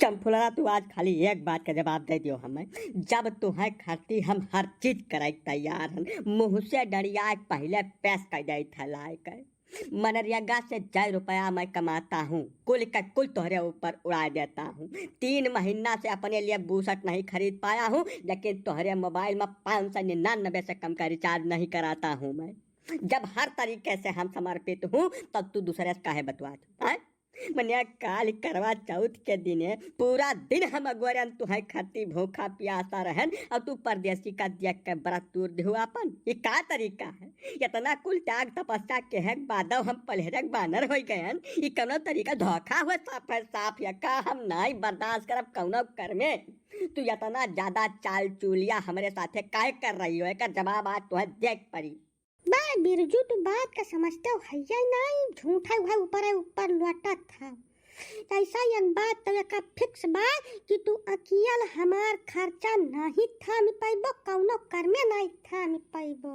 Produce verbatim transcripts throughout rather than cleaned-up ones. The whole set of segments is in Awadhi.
चंपुलरा, तू आज खाली एक बात का जवाब दे दियो हमें। जब तुहैं खरती हम हर चीज करे तैयार हन, मुँह से डरिया के पहिले पेश कर देत है लाए के। मनरेगा से जय रुपया मैं कमाता हूँ, कुल का कुल तोहरे ऊपर उड़ा देता हूँ। तीन महीना से अपने लिए बूसट नहीं खरीद पाया हूँ, लेकिन तोहरे मोबाइल में पाँच सौ निन्यानवे से कम का रिचार्ज नहीं कराता हूँ मैं। जब हर तरीके से हम समर्पित हूँ, तब तू दूसरे से काहे बतवात, हैं? मने काल करवा चौथ के दिने पूरा दिन हम अगोरन तुहैं खरती भूखा प्यासा रहन और तू परदेसी का देख के व्रत तूर दिहु आपन। ई का तरीका है? इतना कुल त्याग तपस्या के है बादव हम पलहरक बानर होइ गयन। ई कौनो तरीका? धोखा हुआ साफ है साफ। यका हम नाई बर्दाश्त करब कौनो कर्मे। तू इतना ज्यादा चाल चूलिया हमरे साथे काहे कर रही हो? एकर जवाब आज तुहैं देख पड़ी। बा बिरजू, तू बात का समझते हो, हैया नाई, झूठा हुआ ऊपर है, ऊपर लौटत है। ऐसा एक बात तो एका फिक्स बा कि तू अकियल हमार खर्चा नहीं थामी पाइबो, कौनो कर्मे नहीं थामी पाइबो।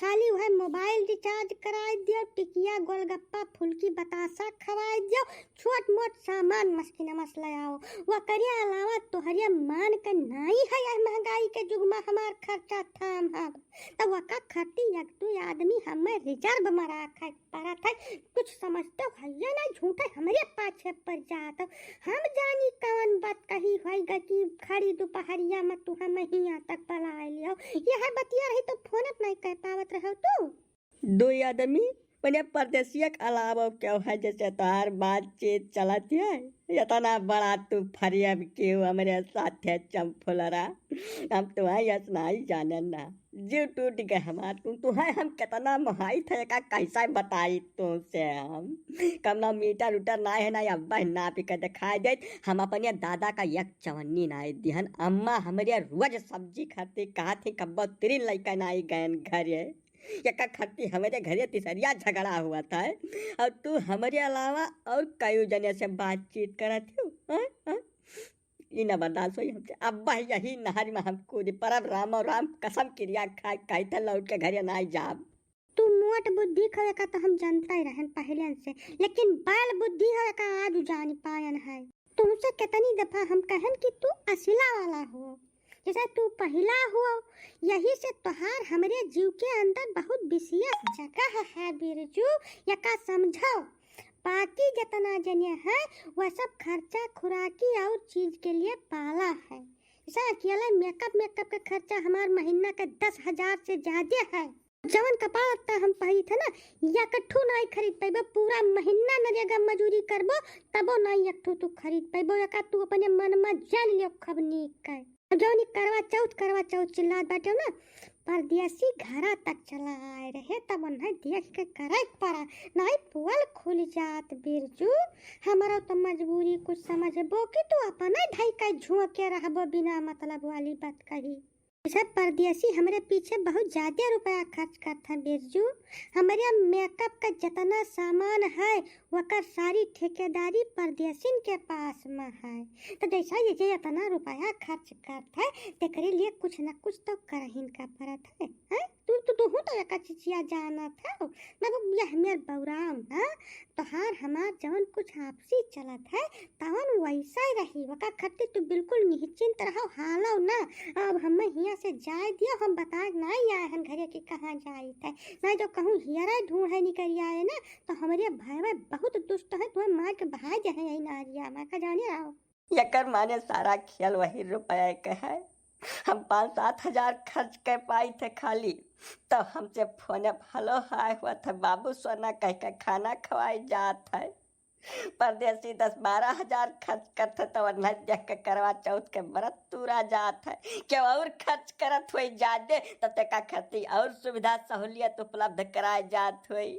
खाली वह मोबाइल रिचार्ज कराई दियो, टिकिया, गोलगप्पा, फुल्की, बतासा खवाई दियो, छोट मोट सामान मस्किन मस ले आओ। वकरे अलावा तोहरे मान के नाई है यह महंगाई के जुग में हमार खर्चा थाम हब। तब वका खातिर एक दू आदमी हमें रिजर्व में रखे पड़त है। कुछ समझते हो या ना, झूठे हमरे पाछे पड़ जात हो। हम जानी कौन बात कही होइगा कि खड़ी दोपहरिया में तू हम हियाँ तक बुलाए लियो। यह बतिया रही तो फोन नहीं कर पावत रहो तू। दो आदमी मने परदेसिया के अलावा क्यों है जैसे तोहार बातचीत चलत है? इतना बड़ा तू फरियब क्यों हमरे साथे चंफुलरा? हम तुहैं यस नाई जाने ना। जीव टूट गए हमार, तू, तुहैं हम कितना मोहाई थे, का कैसा बताई तुमसे हम? कम ना मीटर उटर ना है ना, अब्बा ना पी के दिखाई दे। हम अपने दादा का एक चवन्नी नाई दिहन। अम्मा हमरे रोज सब्जी खाती कहा थी, कब्बो तिरिन लइका नाई गयन घरे। एका खत्ती हमरे घरे तीसरिया झगड़ा हुआ था, और तू हमरे अलावा और कई जने से बातचीत करत हो, हाँ? हाँ? ई न बर्दाश्त होई हमसे। अब वह यही नहर में हम कूद परब, रामो राम, कसम किरिया खाए, कहते लौट के घरे ना जाब। तू मोट बुद्धि का एका तो हम जानता ही रहन पहले से, लेकिन बैल बुद्धि हो एका आज जान पायन है। तुमसे कितनी दफा हम कहन कि तू असिला वाला हो, जैसे तू पहिला हो, यही से तोहार हमरे जीव के अंदर बहुत विशेष जगह है बिरजू, एका समझो। बाकी जितना जने हैं, वह सब खर्चा खुराकी और चीज के लिए पाला है। जैसे अकेला मेकअप, मेकअप का खर्चा हमार महीना का दस हजार से ज्यादा है। जवन कपड़ा लत्ता हम पहिरी थे ना, या कट्ठू नाई खरीद पाइबो, पूरा महीना नरेगा मजूरी करबो, तबो नाई एक ठो तू खरीद पाइबो, एका तू अपने मन में जान लियो खब नीक है। जौन ई करवा चौथ, करवा चौथ चिल्लात बाटे ना, परदेसी घरा तक चला आए रहे, तब उन्हें देख के करे के पड़ा, नाई पोल खुल जात बिरजू। हमारा तो मजबूरी कुछ समझबो कि तू अपने ढाई का झोंके रहबो बिना मतलब वाली बात कही। जैसे परदेसी हमरे पीछे बहुत ज्यादा रुपया खर्च करत है बिरजू। हमरे मेकअप का जितना सामान है, वकर सारी ठेकेदारी परदेसिन के पास में है। तो जैसा ये जे इतना रुपया खर्च करत है, तेकरे लिए कुछ न कुछ तो करहिन का पड़त है, हैं? तू, तू, तू हूँ तो एका चिचिया जानत है। ना वो यह मेर बौराम ना, तोहार हमार जवन कुछ आपसी चलत है, तवन वैसा ही रही। वका खातिर तू बिल्कुल निश्चिंत रहो, हालो ना। अब हमें हियाँ से जाए दियो, हम बताए नहीं आए हन घरे कि कहाँ जाइत है। ना जो कहूँ हियरा ढूंढे निकल आए ना, तो हमरे भाई बहुत दुष्ट है, तुम्हें मार के बहाय दे हैं यही नारिया में, का जाने रहो। एकर माने सारा खेल वही रुपया के है। हम पाँच सात हजार खर्च कर पाई थे खाली, तो हमसे फोन हेलो हाय हुआ था, बाबू सोना कह के खाना खवाई जात है। परदेसी दस बारह हजार खर्च करत है, तो वरना देख के करवा चौथ के व्रत तूरा जात है। क्यों और खर्च करत होई जादे, तो तेका खातिर और सुविधा सहूलियत उपलब्ध कराए जात होई।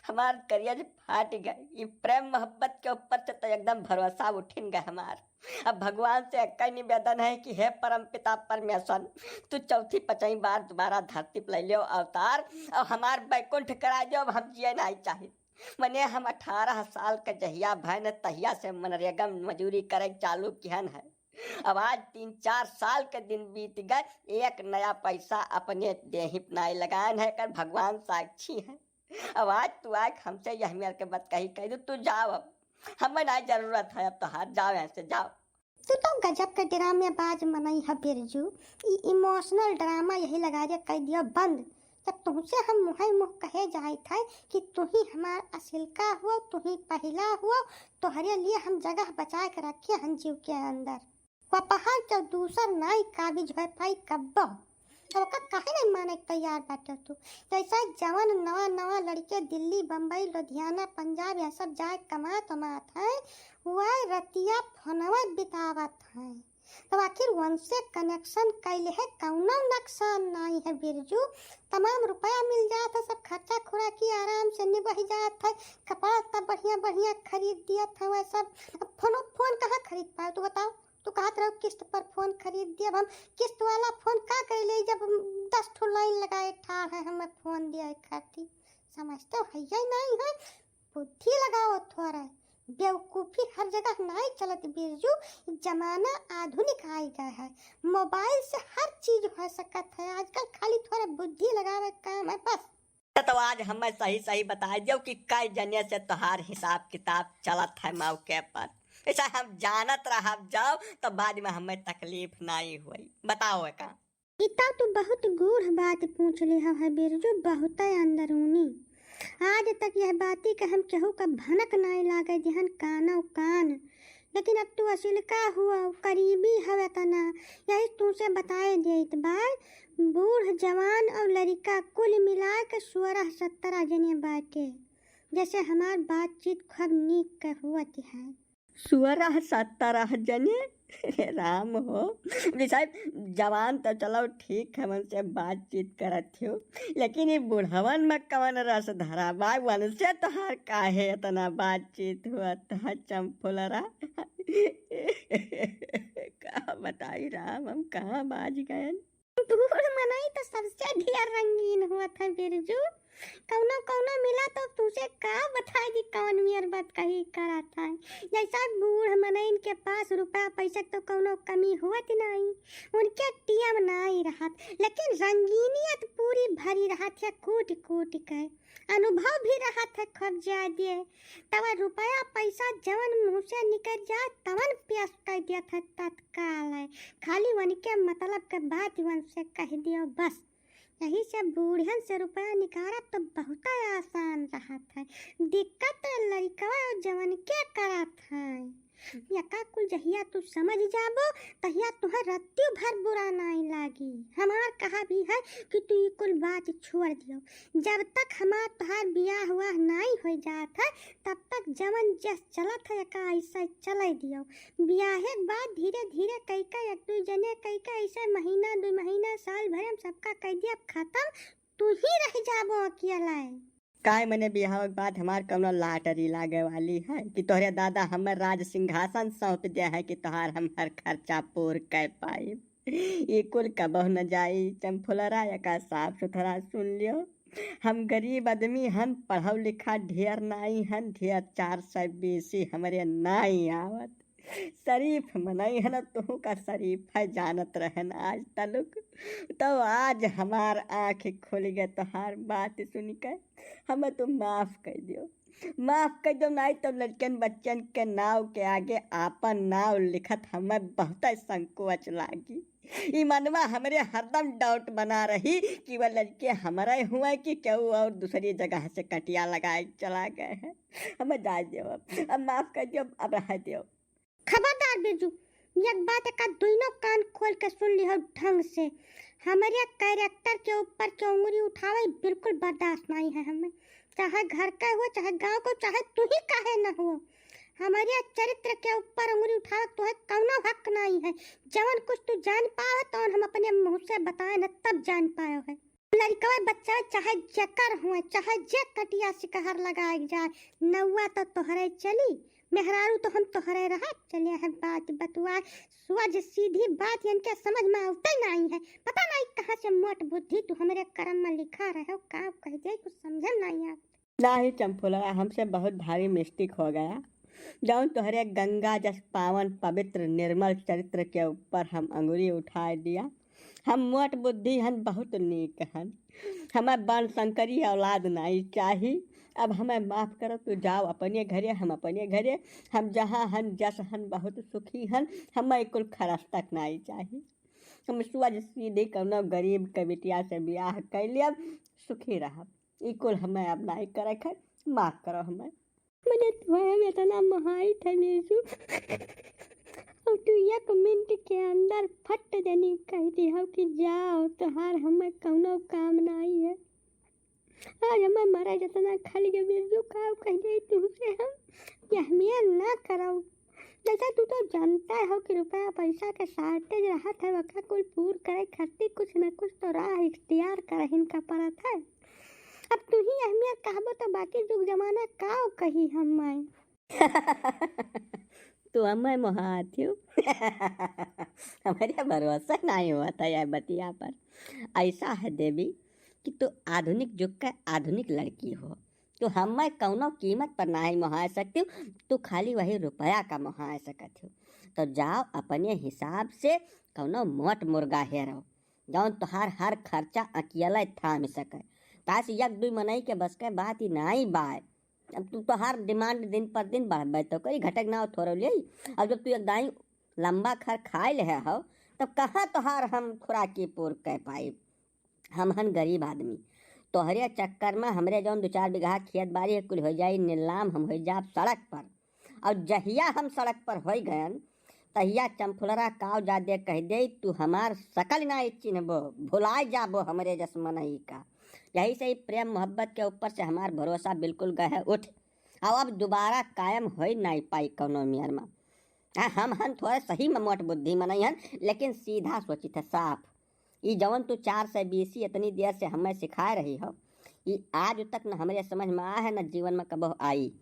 हमार करेज फाट गए। ई प्रेम मोहब्बत के ऊपर से तो एकदम भरोसा उठिन गए हमार। अब भगवान से एक ही निवेदन है कि हे परम पिता परमेश्वर, तू चौथी पचई बार दोबारा धरती पर ले लियो अवतार, और हमार बैकुंठ करा दियो, अब हम जिए नहीं चाहित। मने हम अठारह साल के जहिया भैन तहिया से मनरेगा में मजूरी करे चालू किहन है। अब आज तीन चार साल के दिन बीत गए, एक नया पैसा अपने देही नाई लगान है, कर भगवान साक्षी है। अब आज तू आके हमसे यह मेर के बात कही, कह दो तू जाओ, अब हमें ना जरूरत है अब तोहार, जाओ यहाँ से, जाओ। तू तो गजब के ड्रामेबाज मनई ह बिरजू। ई इमोशनल ड्रामा यही लगारिया कइ दियो बंद। जब तुहसे हम मुँहै मुँह कहे जाइत है कि तुही हमार असिलका हुआ, तुही पहिला हुआ, तोहरे लिए हम जगह बचाए के रखे हन जीव के अंदर। वपहा जब दूसर नाई काबिज होइ पाई कब्बो, तब ओका काहे नहीं माने के तैयार बाटे तू? जैसे जवन नवा नवा लड़के दिल्ली, बम्बई, लुधियाना, पंजाब, यह सब जाए कमात उमात है, वह रतिया फोनवे बितावत है। तब आखिर उनसे कनेक्शन कैले है, कौनो नुकसान नाई है बिरजू। तमाम रुपया मिल जात है, सब खर्चा खुराकी आराम से निबह जात है, कपड़ा तब बढ़िया बढ़िया खरीद दियत है वह सब। अब फोन, फोन कहाँ खरीद पाए तू बताओ? तू कहत रहो किस्त पर फोन खरीद दिया, अब हम किस्त वाला फोन का कर ले जब दस ठो लाइन लगाए ठाड़ है हमें फोन दिया है खातिर। समझते हो है या नहीं है? बुद्धि लगाओ थोड़ा। बेवकूफी हर जगह नाई चलत बिरजू, जमाना आधुनिक आइ गया है, मोबाइल से हर चीज हो सकत है आजकल, खाली थोड़ा बुद्धि लगावे के काम है बस। तो आज हमें सही सही बताइ दियो कि कई जने से तोहार हिसाब किताब चलत है मौके पर। ऐसा हम जानत रहब जाओ तो बाद में हमें तकलीफ नाई होई। बताओ का? ई तो तू बहुत गूढ़ बात पूछ ले हो है बिरजू, बहुत अंदरूनी। आज तक यह बाती के हम केहू का भनक नाई लागे दिहन कानो कान, लेकिन अब तू असिलका हुआ, करीबी हवे तना, यही तुमसे बताए देत बाय। बूढ़, जवान और लड़िका कुल मिला के सोरह सतरह जने बाटे, जैसे हमार बातचीत खूब नीक के हुवत है। सोरह सतरह जने? रे राम हो, जी साहब, जवान तो चलो ठीक है, उनसे बातचीत करत हो, लेकिन ये बुढ़वन में कवन रस धरा बा, उनसे तोहार काहे इतना बातचीत हुआ था चंपुलरा? का बताई राम, हम कहाँ बाज गए। बूढ़ मनई तो सबसे ढेर रंगीन होत है बिरजू। कौनो कौनो मिला तो तुझे का बताई दी कौन मियर बात कही करत है। जैसा बूढ़ मनई के पास रुपया पैसा तो कौनो कमी होत नहीं, उनके टीएम नहीं रहत, लेकिन रंगीनियत पूरी भरी रहत है कूट कूट के। अनुभव भी रहत है खूब ज्यादा। तब रुपया पैसा जवन मुँह से निकल जाए तवन पेश कर दिया था तत्काल है। खाली उनके मतलब के बात उनसे कह दियो बस। यही से बूढ़न से रुपया निकारब तो बहुत आसान रहत है। दिक्कत लड़िकवा और जवन के करत है। यका कुल जहिया तू समझ जाबो, तहिया तुहे रत्तियों भर बुरा नाई लागी। हमार कहा भी है कि तू ई कुल बात छोड़ दियो। जब तक हमार तोहार बियाह हुआ नाई हो जात है, तब तक जवन जस चलत है, यका ऐसा चले दियो। बियाहे के बाद धीरे धीरे कई का एक दुई जने कई का ऐसे महीना, दुई महीना, साल भर हम सबका कह दिया खत्म, तू ही रह जाबो अकेला। काय मने बिहाव के बाद हमार कौनो लाटरी लागे वाली है कि तोहरे दादा हमर राज सिंहासन सौंप दे है कि तोहार हम हर खर्चा पूर कर पाई। ये कुल कबहु न जाई चंफुलरा, यका साफ सुथरा सुन लियो। हम गरीब आदमी हन, पढ़ाऊ लिखा ढेर नाई हन, ढेर चार सौ बीसी हमरे नाई आवत। शरीफ मनई हन, तुहू का शरीफ है जानत रहन आज तलुक। तो आज हमार आँख खुल गए तोहार बात सुन के। हमें तू माफ कर दियो, माफ कर दियो, नाई तो लड़कन बच्चन के नाव के आगे आपन नाव लिखत हमें बहुत संकोच लागी। ई मनवा हमरे हरदम डाउट बना रही कि वह लड़के हमरे हुए कि केहू और दूसरी जगह से कटिया लगाए चला गए हैं। हमें जाए दियो, अब, अब माफ कर दियो, अब रह दियो। खबरदार बिरजू, एक बात का दोनों कान खोल के सुन लिहो ढंग से। हमरे कैरेक्टर के ऊपर के उंगली उठावे बिल्कुल बर्दाश्त नहीं है हमें। चाहे घर का हो, चाहे गांव को, चाहे तू ही काहे न हो, हमरे चरित्र के ऊपर उंगली उठावे तोहे कौनो हक नहीं है। जवन कुछ तू जान पावे तवन हम अपने मुंह से बताए न तब जान पायो है। लड़कवे बच्चा चाहे जेकर हुए, चाहे जे कटिया सिकहर लगाए जाए, नौआ तो तोहरे चली, मेहरारू तो हम तोहरे रहा। चलिए है बात बतुआ, सुअज सीधी बात इनके समझ में आवते नहीं है। पता नहीं कहाँ से मोट बुद्धि तू हमरे करम में लिखा रहे हो, का कह दे कुछ समझ में नहीं आवत। नाही चंफुलरा, हमसे बहुत भारी मिस्टेक हो गया। जौन तोहरे गंगा जस पावन पवित्र निर्मल चरित्र के ऊपर हम अंगुरी उठाए दिया। हम मोट बुद्धि हन, बहुत नीक हन। हमें बन शंकरी औलाद नाई चाही। अब हमें माफ करो, तू जाओ अपने घरे, हम अपने घरे। हम जहाँ हन, जस हन, बहुत सुखी हन। हमें कुल खरस तक नाई चाही। हम सुअज सीधी कौनो गरीब के बिटिया से बियाह कर लियब, सुखी रहब। ई कुल हमें अब नाई करे के, माफ करो हमें। मने तुहे हम इतना मोहाई थे बिरजू। अब तू एक मिनट के अंदर फट जनी कह दी हो कि जाओ, तोहार हमें कौनो काम नाई है। आज हमें मरे जितना खल के बिरजू का कह दे तुमसे हम कि अहमियत ना करो। जैसा तू तो जानता हो कि रुपया पैसा के shortage रहत है, ओका कुल पूर करे खातिर कुछ न कुछ तो राह इख्तियार करहिन का पड़त है। अब तू ही अहमियत कहबो तो बाकी जुग जमाना का कही हमें। तू हमें मोहात हो। हमारे भरोसा नहीं हुआ था यह बतिया पर। ऐसा है देवी कि तू आधुनिक जुग का आधुनिक लड़की हो, तो हमें कौनो कीमत पर नाहीं मोहाय सकती हो, तू खाली वही रुपया का मोहाय सकत हो। तो जाओ अपने हिसाब से कौनो मोट मुर्गा हेरो, जौन तोहार हर खर्चा अकेले थाम सके। काहे से एक दुई मनई के बस के बात ही नाहीं बाय। अब तू तोहार demand दिन पर दिन बढ़बे तो करी, घटक ना थोड़ो ले। अब जब तू एक दाई लंबा खर खाए ले हो, तब कहाँ तोहार हम खुराकी पूर कर पाई? हम हन गरीब आदमी, तोहरे चक्कर में हमरे जौन दो चार बीघा खेत बाड़ी है, कुल हो जाई नीलाम, हम हो जाब सड़क पर। और जहिया हम सड़क पर हो गयन, तहिया चंफुलरा काव जादे कह दे, "तू हमार शकल ना चिन्हबो, भुलाए जाबो हमरे जस मनई का।" यही से ही प्रेम मोहब्बत के ऊपर से हमार भरोसा बिल्कुल गए उठ। और अब दोबारा कायम हो नाई पाई कौनो मेर में। हाँ, हम हन थोड़े सही में मोट बुद्धि मनई हन, लेकिन सीधा सोचित है, साफ। ई जवन तू चार सौ बीसी इतनी देर से हमें सिखाए रही हो, ई आज तक न हमरे समझ में आ है, न जीवन में कबो आई।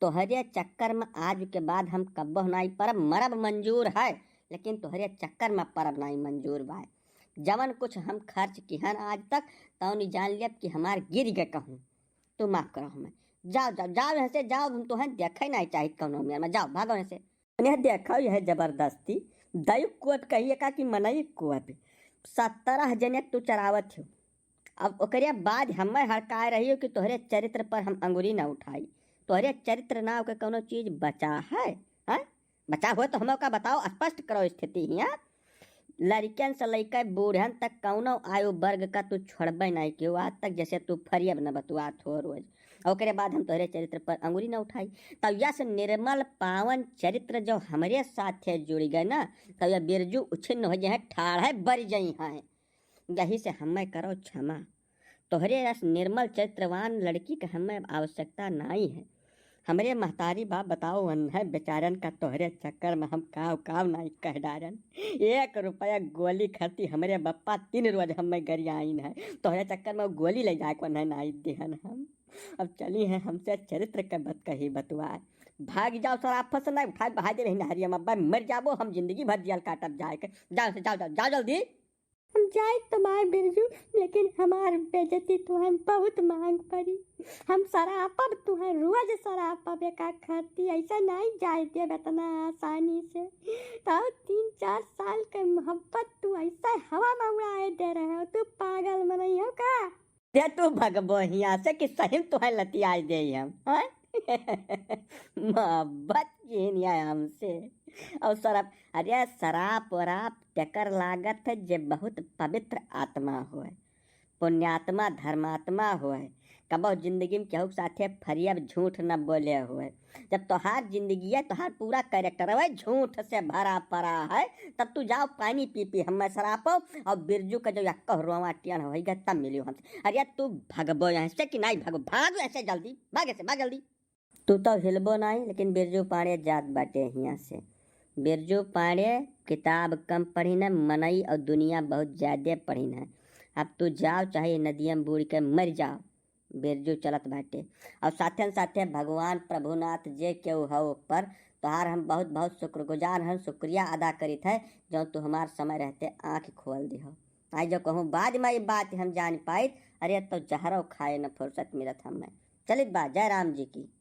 तोहरे चक्कर में आज के बाद हम कबो नाई परब, मरब मंजूर है, लेकिन तोहरे चक्कर में परब नाई मंजूर बाय। जवन कुछ हम खर्च किहन आज तक, तौनी जान लेब कि हमार गिर गए कहूँ। तू माफ करो हमें। जाओ, जाओ, जाओ यहाँ से, जाओ, हम तोहें देखे नाई चाहित कौनो मेर में। जाओ, भागो यहाँ से। उन्हें देखो यह जबरदस्ती, दयु कोप कहिए का कि मनई कोप। सत्रह जने तू चरावत हो। अब ओकरे बाद हमें हड़काए रही हो कि तोहरे चरित्र पर हम अंगुरी ना उठाई। तोहरे चरित्र नाव के कौनो चीज बचा है, हैं? बचा हो तो हमें का बताओ, स्पष्ट करो स्थिति हियाँ। लड़कियन से लइके बूढ़न तक कौनो आयु वर्ग का तू छोड़बे नाई कियो आज तक, जैसे तू फरियब न बतुआत हो रोज। ओकरे बाद हम तोहरे चरित्र पर अंगुरी न उठाई। तब यस निर्मल पावन चरित्र जो हमरे साथे जुड़ गए ना, तब यह बिरजू उछिन्न हो जाए, ठाढ़े बर जाई हैं। यही से हमें करो क्षमा। तोहरे यस निर्मल चरित्रवान लड़की के हमें आवश्यकता नाई है। हमरे महतारी बाप बताओ, उन्हें बेचारन का तोहरे चक्कर में हम काव काव नाई कह डारन। एक रुपया गोली खर्ची हमरे बप्पा तीन रोज हमें गरियाइन है। तोहरे चक्कर में गोली ले जाए को उन्हें नाई दिहन हम। अब चली हैं हमसे चरित्र के बत कही बतुआ। भाग जाओ सराफत से, नाई उठाए बहा दे रही नहरिया में, अब्बा मर जाबो, हम जिंदगी भर जेल काटब जाए के। जाओ से, जाओ, जाओ, जाओ जल्दी। हम जाए तो बाय बिरजू, लेकिन हमार बेइज्जती तुहें बहुत महंग पड़ी। हम सरापब तुहें, रोज सरापब एका खाती, ऐसा नाई जाए देब इतना आसानी से। तो तीन चार साल के मोहब्बत तू ऐसा हवा में उड़ाए दे रहे हो, तू पागल मनई हो का? दे तू भगबो हियाँ से कि सही में तुहें लतियाए दे हम, हैं? मोहब्बत की हिनिया हमसे। और सराप, अरे सराप वराप तेकर लागत है जे बहुत पवित्र आत्मा होए, पुण्यात्मा, धर्मात्मा होए, कबो जिंदगी में केहू के साथे फरियब झूठ न बोले होए। जब तोहार जिंदगी है, तोहार पूरा character है झूठ से भरा पड़ा है, तब तू जाओ पानी पी पी हमें सरापो। और बिरजू का जो यक्को रोवा टेढ़ होइगा तब मिलियो हमसे। अरे तू भगबो यहाँ से कि नाई भगबो? भाग यहाँ से जल्दी, भाग यहाँ से, भाग जल्दी। तू तो हिलबो नाई, लेकिन बिरजू पांड़े जात बाटे हियाँ से। बिरजू पांड़े किताब कम पढ़िन है, मनई और दुनिया बहुत ज्यादा पढ़िन है। अब तू जाओ, चाहे नदिया में बूड़ के मर जाओ। बिरजू चलत बाटे। और साथे न साथे भगवान प्रभुनाथ जे केहू हो ऊपर, तोहार हम बहुत बहुत शुक्रगुजार हन, शुक्रिया अदा करित है, जो तू हमार समय रहते आँख खोल दिहो। आई जो कहूँ बाद में ई बात हम जान पाइत, अरे तो जहरो खाए न फुर्सत मिलत हमें। चलित बा, जय राम जी की।